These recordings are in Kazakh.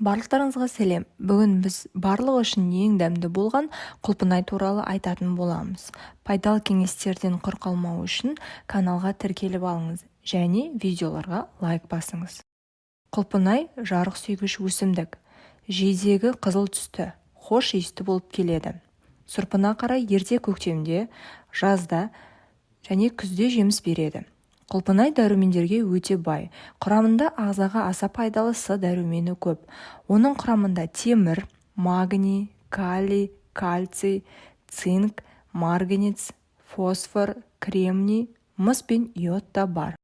Барлықтарыңызға сәлем! Бүгін біз барлығы үшін ең дәмді болған құлпынай туралы айтатын боламыз. Пайдалы кеңестерден құр қалмау үшін каналға тіркеліп алыңыз және видеоларға лайк басыңыз. Құлпынай – жарық сүйгіш өсімдік. Жидегі қызыл түсті, хош иісті болып келеді. Сұрпына қарай ерте көктемде, жазда және күзде жеміс береді. Құлпынай дәрумендерге өте бай. Құрамында ағзаға аса пайдалы С дәрумені көп. Оның құрамында темір, магний, калий, кальций, цинк, марганец, фосфор, кремний, мыс пен йод та бар.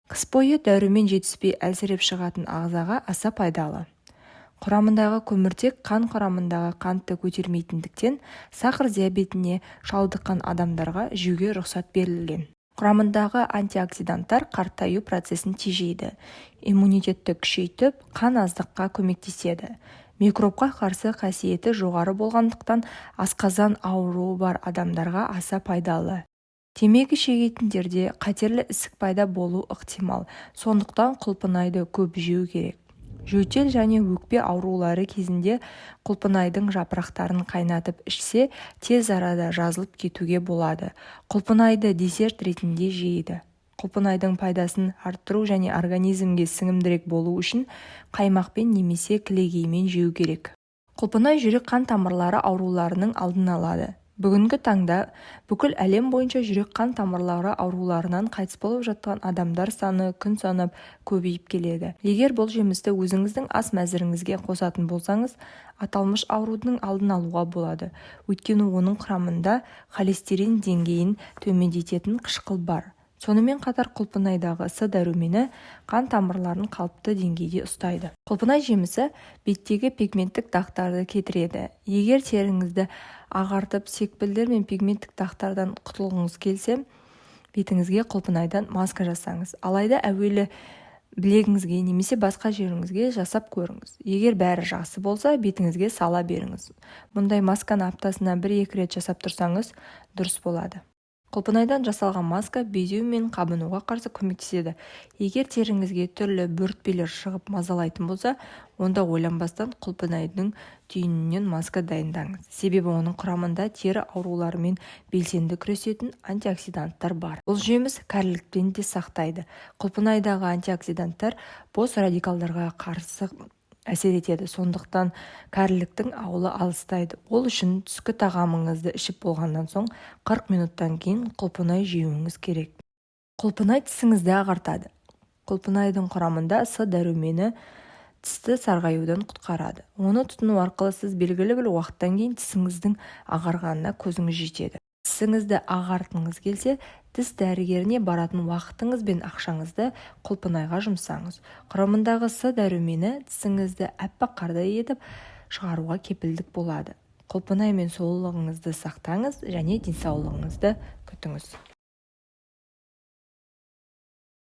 Қыс бойы дәрумен жетіспей әлсіреп шығатын ағзаға аса пайдалы. Құрамындағы көміртек қан құрамындағы қантты көтермейтіндіктен, сахар диабетіне шалдыққан адамдарға жеуге рұқсат берілген. Құрамындағы антиоксиданттар қартаю процесін тежейді, иммунитетті күшейтіп, қан аздыққа көмектеседі. Микробқа қарсы қасиеті жоғары болғандықтан, асқазан ауруы бар адамдарға аса пайдалы. Темекі шегетіндерде қатерлі ісік пайда болуы ықтимал, сондықтан құлпынайды көп жеу керек. Жөтел және өкпе аурулары кезінде құлпынайдың жапырақтарын қайнатып ішсе, тез арада жазылып кетуге болады. Құлпынайды десерт ретінде жейді. Құлпынайдың пайдасын арттыру және организмге сіңімдірек болу үшін қаймақпен немесе кілегеймен жеу керек. Құлпынай жүрек-қан тамырлары ауруларының алдын алады. Бүгінгі таңда бүкіл әлем бойынша жүрек-қан тамырлары ауруларынан қайтыс болып жатқан адамдар саны күн санап көбейіп келеді. Егер бұл жемісті өзіңіздің ас мәзіріңізге қосатын болсаңыз, аталмыш аурудың алдын алуға болады. Өйткені оның құрамында холестерин деңгейін төмендететін қышқыл бар. Сонымен қатар құлпынайдағы С дәрумені қан тамырларын қалыпты деңгейде ұстайды. Құлпынай жемісі беттегі пигменттік дақтарды кетіреді. Егер теріңізді ағартып, секпілдер мен пигменттік дақтардан құтылғыңыз келсе, бетіңізге құлпынайдан маска жасаңыз. Алайда әуелі білегіңізге немесе басқа жеріңізге жасап көріңіз. Егер бәрі жақсы болса, бетіңізге сала беріңіз. Мұндай масканы аптасына 1-2 рет жасап тұрсаңыз, дұрыс болады. Құлпынайдан жасалған маска безеу мен қабынуға қарсы көмектеседі. Егер теріңізге түрлі бөртпелер шығып мазалайтын болса, онда ойланбастан құлпынайдың түйінінен маска дайындаңыз. Себебі оның құрамында тері ауруларымен белсенді күресетін антиоксиданттар бар. Бұл жеміс кәріліктен де сақтайды. Құлпынайдағы антиоксиданттар бос радикалдарға қарсы әсер етеді, сондықтан кәріліктің ауылы алыстайды. Ол үшін түскі тағамыңызды ішіп болғаннан соң 40 минуттан кейін құлпынай жеуіңіз керек. Құлпынай тісіңізді ағартады. Құлпынайдың құрамында С дәрумені тісті сарғаюдан құтқарады. Оны тұтыну арқылы сіз белгілі бір уақыттан кейін тісіңіздің ағарғанына көзіңіз жетеді. Тісіңізді ағартқыңыз келсе, тіс дәрігеріне баратын уақытыңыз бен ақшаңызды құлпынайға жұмсаңыз. Құрамындағы С дәрумені тісіңізді аппақ қардай етіп шығаруға кепілдік болады. Құлпынаймен сұлулығыңызды сақтаңыз және денсаулығыңызды күтіңіз.